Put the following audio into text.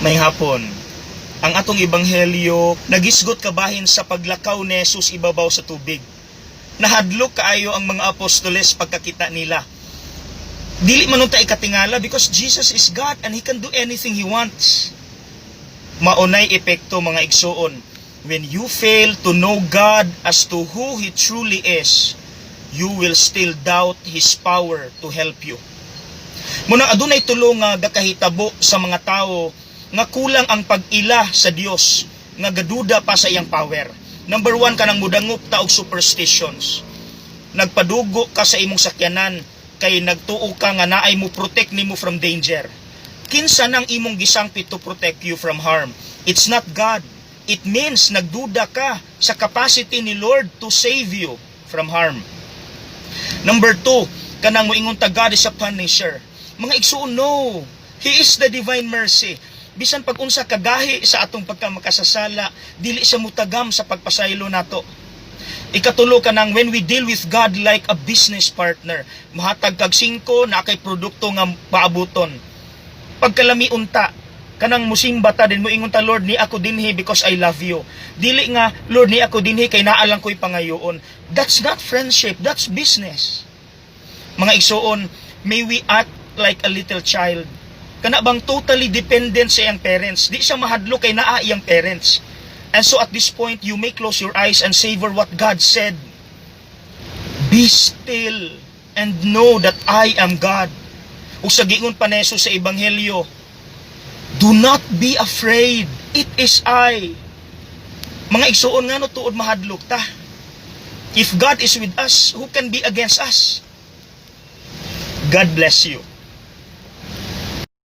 Maayong hapon. Ang atong ebanghelyo nagisgot kabahin sa paglakaw ni Jesus ibabaw sa tubig. Nahadlok kaayo ang mga apostoles pagkakita nila. Dili man unta ikatingala because Jesus is God and He can do anything He wants. Mao nay epekto, mga igsuon. When you fail to know God as to who He truly is, you will still doubt His power to help you. Mao na adunay tulo nga gakahitabo sa mga tao nga kulang ang pag-ila sa Dios, nga gaduda pa sa iyang power. Number one, kanang mudangop ta og superstitions. Nagpadugo ka sa imong sakyanan kay nagtuo ka nga naay mo protect nimo from danger. Kinsa nang imong gisangpit to protect you from harm? It's not God. It means nagduda ka sa capacity ni Lord to save you from harm. Number two, kanang moingon ta God is a punisher. Mga igsuon, no. He is the divine mercy. Bisan pag unsa kagahi sa atong pagkamakasasala, dili siya mutagam sa pagpasaylo nato. Ikatulo, kanang when we deal with God like a business partner. Mohatag kag 5, naa kay produkto nga paabuton. Pagkalami unta, kanang musimba ta din, moingon ta, "Lord, ni ako dinhi because I love you." Dili nga, "Lord, ni ako dinhi kay naa lang ko'y pangayoon." That's not friendship, that's business. Mga igsuon, may we act like a little child. Kana bang totally dependent sa iyang parents. Di siya mahadlok kay naa iyang parents. And so at this point, you may close your eyes and savor what God said. "Be still and know that I am God." Ug sa giingon pa ni Jesus sa Ebanghelyo, "Do not be afraid. It is I." Mga igsuon, ngano tuod mahadlok ta? If God is with us, who can be against us? God bless you.